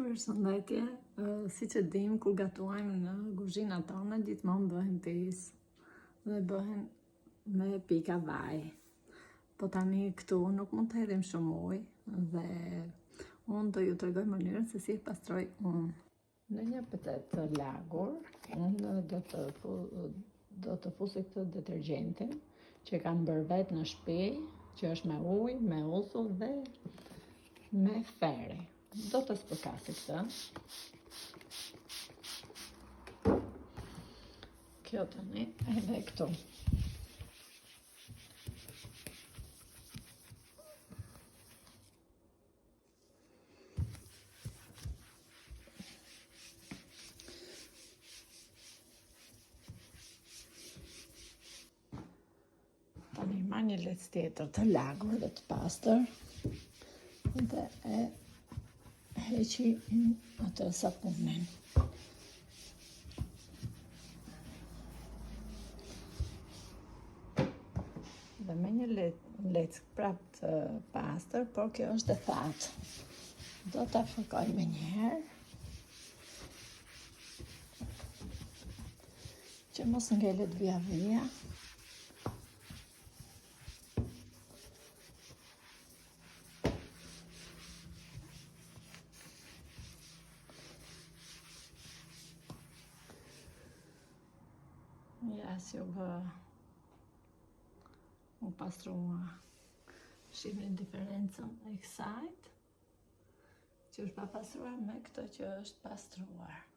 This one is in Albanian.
Përshëndetje, siç e dim, kur gatuajmë në kuzhinat tona, gjithmonë bëhen pis dhe bëhen me pika vaj. Po tani këtu nuk mund të hedhim shumë ujë dhe unë do ju tregoj mënyrën se si e pastroj unë. Në një petet të lagur, unë do të do të fusi këtë detergjentin që e kam bërë vetë në shtëpi, që është me ujë, me uthull dhe me feri. Do të spërkasi këtë. Kjo tani edhe këtu. Tani marr një leckë tjetër të lagur dhe të pastër dhe e heqi atë sapunin. Dhe me një leckë prapë të pastër, por kjo është e thatë. Do ta fërkoj menjëherë. Që mos ngelet vija vija. Ja, si u bë U pastrua. Shihni diferencën e kësajt, që është papastruar me këtë që është pastruar.